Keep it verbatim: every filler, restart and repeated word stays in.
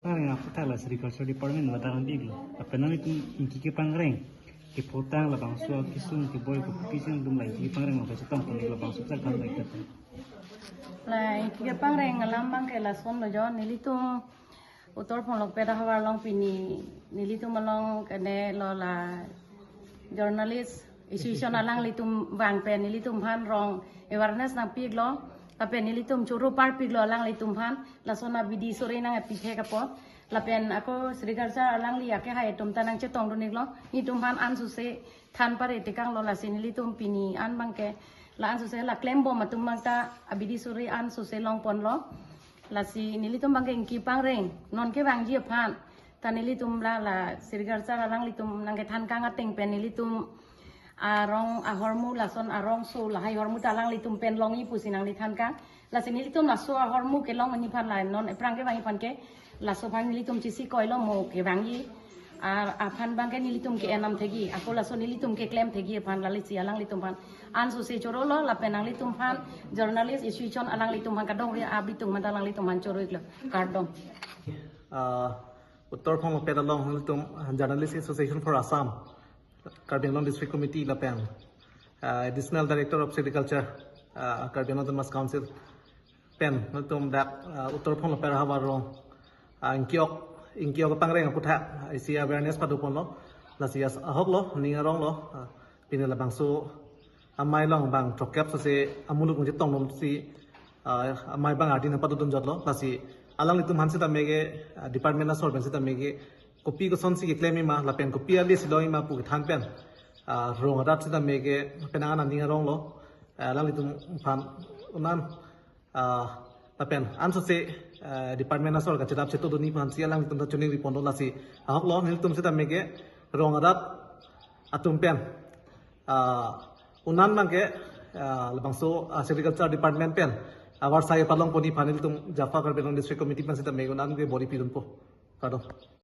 Pangreng aputhak la Agriculture Department pada rang diklo. Lapen nanglitum ingki kepangreng, kepotang labangso akesung keboi kopi si nangtum la ingki kepangreng lo kachetong pon labangso tak kan baik kata. La ingki kepangreng alam abangke lason lo jo, nelitum Uttar Phonglokpet ahavar along pini nelitum along kene lo la journalist association alanglitum vang pen nelitum aphan rong awareness nangpiklo, lapen nelitum choro parpiklo alanglitum aphan, lason abidi sore nang epi thek apot. Lapen ako sericulture alangli akehai atum ta nangchetongdun-iklo, netum aphan ansose than pare tekanglo, lasi nelitum pini an abangke la ansose la klembom atum abang ta abidi sore ansose longponlo. Lasi nelitum abangke ingki pangreng non kevangji aphan ta nelitum la la sericulture alanglitum nangkethan kang ateng pen nelitum arong ahormu lason arongso lahai ahormu ta alanglitum pen longji pusi nanglithan kang. Lasi nelitum laso ahormu kelong ani aphan la non ephrang kevangji aphan ke laso aphan nelitum chesikoilo, mo kevangji a- aphan abangke nelitum ke-enam thekji, ako laso nelitum keklem thekji aphan, lasi alanglitum aphan ansose chorolo, lapen nanglitum aphan journalist association alanglitum aphan kadokave abitung mata alanglitum aphan choro-iklo, kardom. Uh, Uttar Phonglokpet along nelitum Journalist Association for Assam, Karbi Anglong District Committee lapen uh, Additional Director of Sericulture, uh, Karbi Anglong Autonomous Council pen nelitum dak uh, Uttar Phonglokpet ahavar along uh, ingkiok ingkiok pangreng aputhak isi awareness padoponlo, lasi as ahoklo, ning aronglo, uh, pini labangso amei along bang throkkep sose amuluk nangchetongdunsi uh, amei abang ardi nangpadodun jotlo, lasi alanglitum aphan sitame ke uh, department asor pen sitame ke kopi kosonsi keklem-ikma lapen kopi ale si long-ikma pu kethan pen uh, rong arat sitame ke penang an aning aronglo, uh, alanglitum aphan un-an uh, lapen ansose uh, department asor kachedap chetongdunji aphansi alanglitum ta choningri ponlo, lasi ahoklo, nelitum sitame ke rong arat atum pen uh, un-an abangke uh, labangso uh, Sericulture Department pen avarsai palongponji aphan nelitum JAFA Karbi Anglong District Committee pen sitame un-an ke bor-i pidunpo. Kardom.